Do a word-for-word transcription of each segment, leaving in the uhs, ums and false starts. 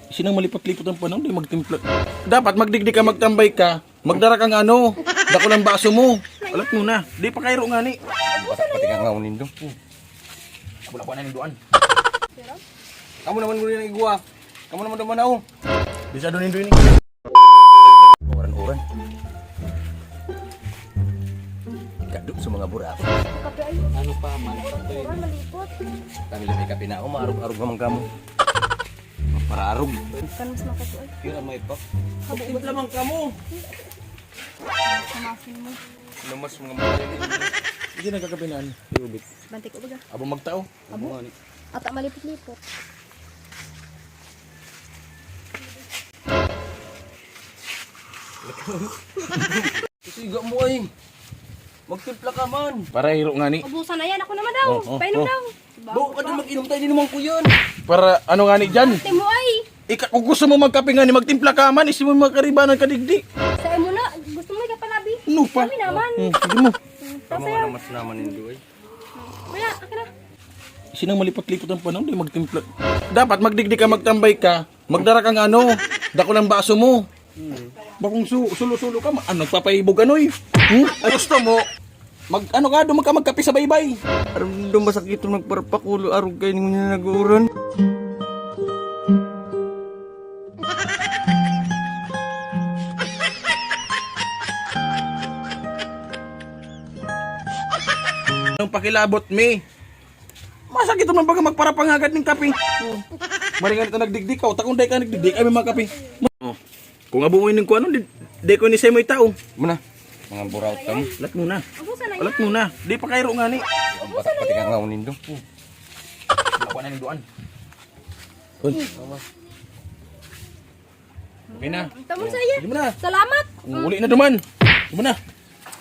Sinang malipot-lipot ang panahon, di magtimpla. Dapat magdigdi ka, magtambay ka. Magdara kang ano, dakulang baso mo. Alat mo na. Di pa kairo ngani. Pati ka nga unindo. Wala ko na ninduan. Kamu naman mo rin ang igwa. Kamu naman naman ako. Bisado nindo ini. Uran-uran. Kado sa mga buraso. Kape ay. Ano pa man? Uran, malipot. Kami lang may kape na. Umarog-arog naman kamo. Pararog. Kan mas makato ay. Pira may pa. Habo ba? Timpla man kamo. Kamasin mo. Lumas mga mali. Hindi nagkakape na ano. Iubit. Bante ko baga. Abo magtao. Abo. Ata malipot-lipot. Siga mo ay. Magtimpla ka man. Para hiro nga ni. Ubusan na yan. Ako naman daw. Oh, oh, Painom oh. daw. Bago ka din mag-inom tayo, di naman ko yan. Para ano nga ni dyan? Ate mo ay. Ika, kung gusto mo magkape nga ni, magtimpla ka man, isi mo mga karibanan ka digdi. Sa imo na, gusto mo ka palabi? No pa. Kami naman. Hmm, sige mo. Tama Masaya. Naman naman nindo eh. Kuya, akin na. Sinang malipot-lipot ang panahon, di magtimpla. Dapat magdigdi ka, magtambay ka, magdara kang ano, dakulang baso mo. Hmm. Bakong su sulo-sulo ka, ma- ano, nagpapaibog ano eh. Hmm? Ay, gusto mo, mag ano ka, doon ka magkape sa baybay. Aram doon masakit yung magparpakulo, arog kayo ninyo na nag-uuran. Anong pakilabot mi? Masakit man baga magparapangagad ning kape. Oh. Maringan ito nagdigdi ka, o takong day ka nagdigdi kami mga kape. Oh. Kung abo mo ining kuanon, di, di ko ni sa'yo mo itao. Muna. Mga buraot ka mo. Alat mo na. Abusan na Alat yan. mo na. Di pa kairo nga ni. Ang patak pati ka nga unindo. Ako na yung duan. Uy. Okay na. Tamo sa iya. Sige mo na. Salamat. Uli na duman. Sige mo na.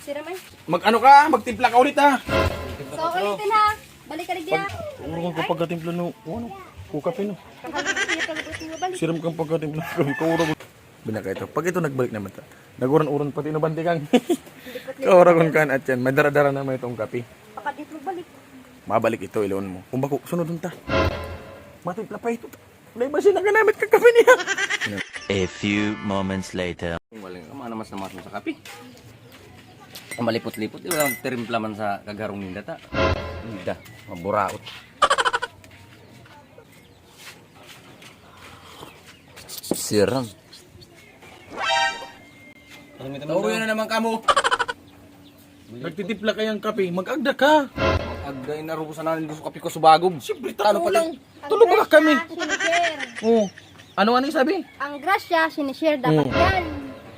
Sira man. Mag ano ka, magtimpla ka ulit ha. So, ulitin ha. Balik ka rin diyan. Urong ko pagkatimpla no, ano, kukape no. Kahalusin niya pag-abot mo balik. Siram kang pagkatimpla, kaurang. Binaka ito. Pag ito nagbalik naman ta. Naguran-uran pati no bantikang. Kauragon kan at yan. May dara-dara naman itong kape. Baka dito balik. Mabalik ito, ilon mo. Kung bako, sunod ta. Matimpla pa ito. May basin na ginamit ka kape niya. A few moments later. Wala nga, mana mas namas mo sa kape. Ang malipot-lipot, di ba? Tirimpla man sa kagarong ninda ta. Ninda, maburaot. Siram. Ano may tama Nauwi daw? na naman kamo. Nagtitipla kayang kape, mag-agda ka. Mag-agda yung narubusan namin gusto kape ko subagom. Siyempre, Talo tatlo pati- lang. Tulog ba kami? Sinishare. Oh. Ano, ano yung sabi? Ang grasya, sinishare dapat Mm. yan.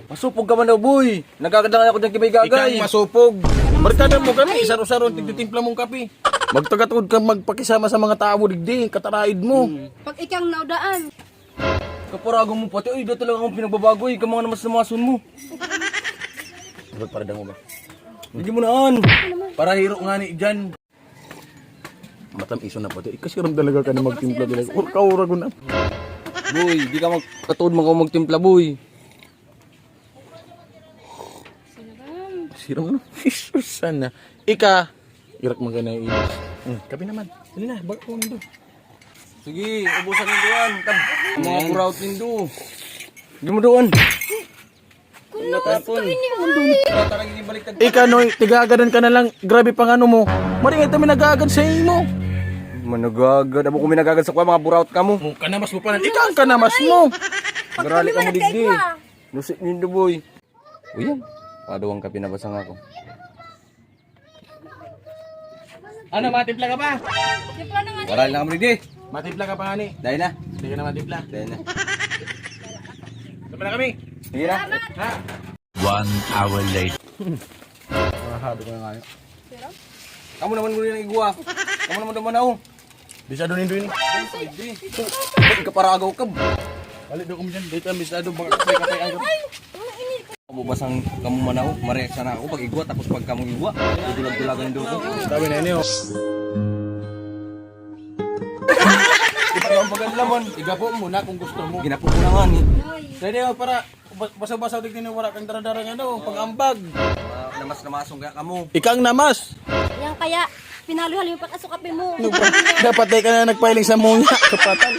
Masupog ka man daw, boy. Nagkakadangay ako dyan kay may Ikaw gagay. ang masupog. Barkada mo kami, isaro-saro ang tigtitimpla mong kape. Magtagatuod ka magpakisama sa mga tao, digdi, kataraid mo. Hmm. Pag ikang naudaan. Kaparago mo pati, ay, dito lang akong pinagbabago, eh, ka mga namas-namason mo. Dapat para dango ba? Hindi mo naan. Para hiro nga ni dyan. Matam iso na pati. Ikasiram talaga ka na magtimpla dila. Ur kaura ko na. Boy, di ka mag katuod man ka magtimpla, boy. Siram ano? Jesus sana. Ika. Irak man ka na ilis. Hmm, kape naman. Dali na, baka ko nindo. Sige, ubusan nindo yan. Tab mga Ayan. buraot nindo. Di mo doon. Kuno, Natapon. gusto ini, ay. Talagang ibalik tag- Ika, Noy, tigagadan ka na lang. Grabe pang ano mo. Maringay kami nagagad sa imo. Managagad. Abo kung minagagad sa kuha, mga buraot ka mo. Oh, kanamas mo pa na. Ika ang kanamas mo. Garali ka mo digdi. Lusit nindo, boy. O yan. Paduwang kape na basang ako. Ano, matimpla ka pa? Timpla na nga. Wala lang kami di. Matimpla ka pa nga ni. Dahil na. Hindi ka na matimpla. Dahil na. Sama na kami. Sige na. Ha? One hour later. Mahado ko na nga yun. Kamu naman mo rin ang igwa. Kamu naman naman ako. Bisado nindo ini. Ay, di. Ba't ka paragaw ka? Balik daw kami dyan. Dito ang bisado. Baka kapay-kapay ang Ay, mainit. Mabubasang kamo man ako, mareact sana ako pag igwa, tapos pag kamong igwa, dudulag-dulagan daw ko. Sabi na ini, oh. Di pa naman pagkadlaman. Igapo mo na kung gusto mo. Ginapo ko na nga ni. Pwede, oh, para ba- basa-basa, di tinawara kang dara-dara nga, no? Pag-ambag. Ah, namas-namasong kaya kamo. Ikang namas. Yan kaya, pinalo-halo yung pag-asukapin mo. Dapat di ka na nagpahiling sa munya. Kapatan.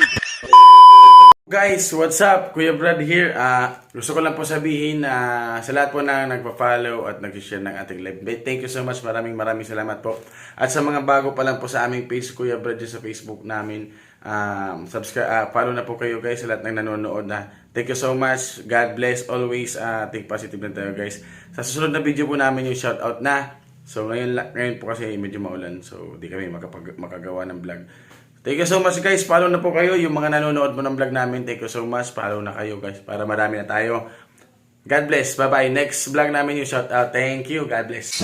Guys, what's up? Kuya Brad here. Ah, gusto ko lang po sabihin na sa lahat po na nagpa-follow at nag-share ng ating live, thank you so much. Maraming maraming salamat po. At sa mga bago pa lang po sa aming page, Kuya Brad, dyan sa Facebook namin, um, subscribe, ah, follow na po kayo, guys, sa lahat ng nanonood na. Thank you so much. God bless always. Ah, think positive lang tayo, guys. Sa susunod na video po namin yung shoutout na. So ngayon, la- ngayon po kasi medyo maulan, so di kami makapag- makagawa ng vlog. Thank you so much, guys. Follow na po kayo, yung mga nanonood po ng vlog namin. Thank you so much. Follow na kayo, guys, para marami na tayo. God bless. Bye-bye. Next vlog namin yung shout out. Thank you. God bless.